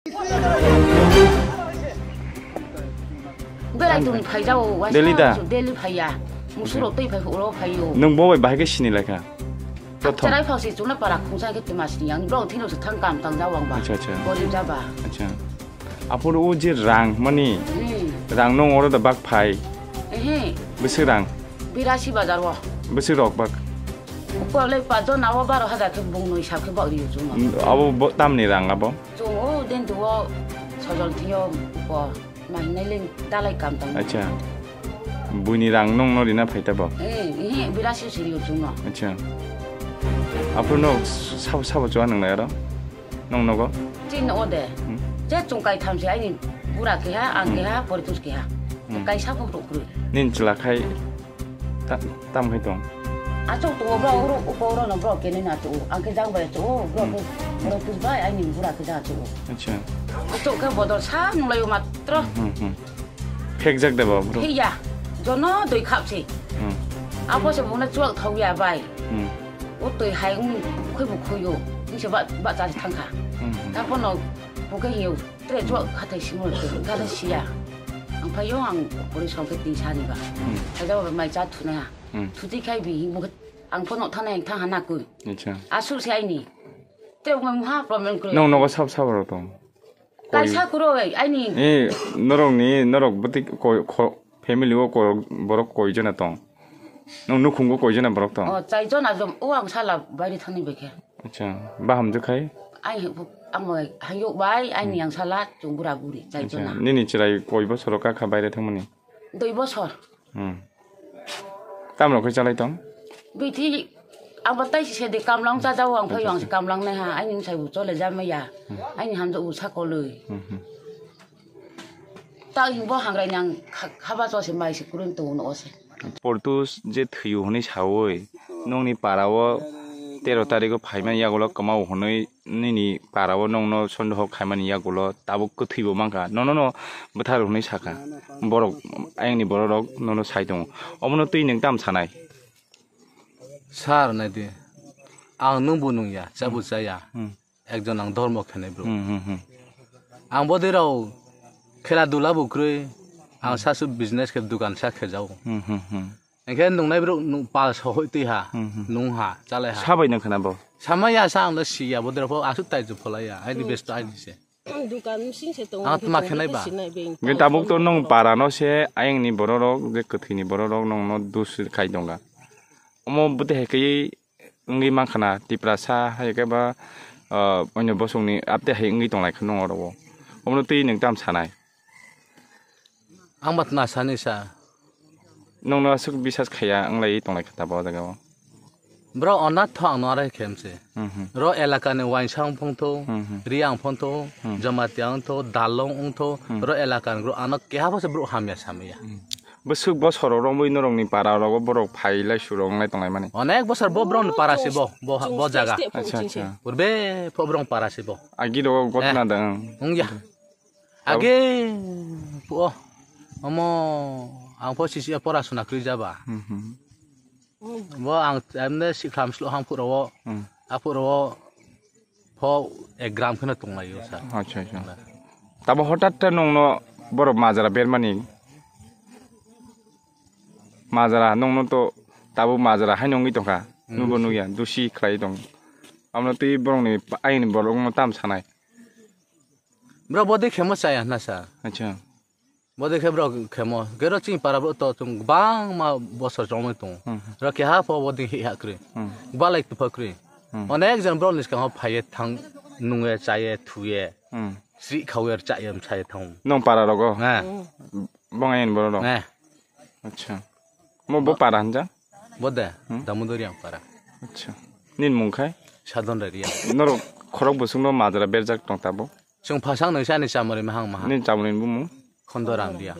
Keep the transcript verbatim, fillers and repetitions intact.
Belai tong phai jao, waisa Delhi da? Delhi phaiya. Musuro tei phai horo phaio. Nwng bo bai bahai khe sini laikha? Prothom. Cherai phao si chuna para khungsa khe tuma sini ang. Bro thino se thang kam tang jao ang ba. Acha, acha. Gorib jaba. Acha. Aphuru o je rang mani, hmm, rang nong oro da bak phai. Ehe. Bwswk rang? Birasi bazar o. Bwswk rok bak? Uko le pajon awo baro hajar khe bung noi sab khe bak riyo chuma. Abo bo tamni rang abo? Chung o den tu o sojol thiyo uko. Mahinai le dalai kam tang. Acha. Buini rang nong no rina phai ta bo? Eh, eh, birasi siri o chungno. Acha. Aphuru no sabo, sabo chwa nang nai aro? Nong nogo? Chin o de. Hmm. Je chung kai tham se aini bura keha, ang, hmm, keha, Poritus keha. Hmm. Kai sabo rok kroi. Nin chwla khai ta-, tam khai tong? Achuk tu bro, uro, upo uro no bro, kene na tu. Ang ke jang bai tu, bro, hmm, ke, bro, tu bai, aini bura ke jang tu. Acha. Achuk ke bodol sa nung lai matro. Hmm, hmm. Phekjak da ba bro? Phekya. Jono doi khap se. Hmm. Apo se buna chuak thau ya bai. Hmm. O twi hai wng khwi bo khwi o. Wng se ba, ba cha thang kha. Hmm, hmm. Ta pono bo khe hiyo. Tre chuak khathai simo gana siya. Ang phaio ang pori song khe tin sani ba. Hmm. Hai da ba mai cha thuna. Hmm. Thuti khai bi bo khe ang pono thana yang thang hana kwi. Acha. Asu se aini. Tre mo ha problem kwi. Nong nogo sab sab ro tong. Kaisa kuro bai, aini. Eh, norok ni, norok bwtwi koi, kho-, family o koi, borok koi jona tong? Nong nukhungo koi jona borok tong? Oh, chai jona jom, o ang sala baire thangni bai khe. Acha, baham je khai? Ai, ang bai, hayuk bai, aini, hmm, ang sala, chung bura buri, chai, acha, jona. Nini chwrai koi bosor o kakha baire thangmani? Dui bosor. Hmm. Tamrok khe chalai tong? Bithi, ang bo tai se de kamlang cha jao, ang phai ang se kamlang nai ha, aini sai bu chole ja maya, hmm, aini hamjak bu sa koloi. Hmm, hmm. Ta hing bo hangrai nang kha-, khaba cho se mai se kurun tong no se. Portus je thwiyo hwnwi sawi, nongni para o tero tarikh o phaimani yagulo kwmao hwnwi nini para o nongno sondoho khaimani yagulo tabuk kwthwi bo mankha, nono no bwthar hwnwi sakha. Borok, ayangni borok rok nono sai tongo. Omono twi nwng tam sanai? Sir, nai di. Ang nwng bo nung ya, cha bo cha ya. Hmm. Ekjon ang dhormo khenai bro. Hmm, hmm, hmm. Ang bo de rao khela dula bo krwi. Ang, hmm, sasu business khe dukan sa khe jao. Hmm, hmm, hmm. Hingkhe nungnai borok nung pal sohoi twi ha, hmm, hmm, nung ha, chalai ha. Sabai nung khna bo? Sama ya sa ang da si ya, bo dera pho aswk tai chu pholai ya, aini, hmm, besto aini se. Dukan sing se tongo, ang tma khe nai ba? Sinai beng. Hingkhe tabuk to nung para no se, ayang ni borok rok, je kwthwi ni borok rok nung no dus khai tonga. Omo bwtwi hai khe wngwi mankha na, Tiprasa hai khe ba, ah, onyo bosong ni apte hai wngwi tonglai kha nung oro o. Omono twi nung tam sanai? Ang ba tma sani sa. Nung no aswk bisas khaiya wnglai tonglai kha tabuk o jaga o. Bro, onat tho ang no arai khem se. Mhm. Ro elaka ni Wainsa wng phong tho, mhm, Riya wng phong tho, mhm, Jamatia wng tho, Dalong wng tho, mhm, ro elaka ni bro ano keha bo se bro hamya samya. Mhm. Bwswk bosor rok romwi norok ni para rogo borok phai lai su rok wnglai tonglai mani. Onek bosor bo borok ni para se bo, bo, bo jaga. Acha, acha. Purbe pho borok para se bo. Agi rogo, eh, gotna da, ang. Wng ya. Abo age phuo omo ang pho sisi pora suna kwrwi jaba. Mhm. Bo ang emne sikhlam slo hang phuro o. Hmm. Aphuro o pho ek gram kheno tonglaio sa. Acha, acha. Tabo hotat ta nongno borok majra bermani. Majra nongno to tabo majra hai nongwi tongkha. Hmm. Nubo nugya, dusi khlai tong. Amno twi borokni pa-, ayini borokno tam sanai. Bro, bodi khemo chaya hwnna sa. Acha. Bodi khe bro khemo. Gero chini para bro to chung bangma bosor chongmani tongo. Hmm. Bro keha pho bodi hi ha kwrwi. Hmm. Balai tupha kwrwi. Hmm. Onek jon bro ni swkango phaiye thang nunge chaye thuye. Hmm. Sri khawe chaye msaye thang. Nong para rogo? Eh. Bong ayen boro rok? Eh. Acha. Mo bo para hanja? Bo de, hmm? Damodoriang para. Acha. Nin mung khai? Sadon Reria. Norok khorok bosong no majra berjak tong tabo? Chwng phasang nungsa ani chamari mahang maha. Nin chamari ni bumung? Khondoram Ria.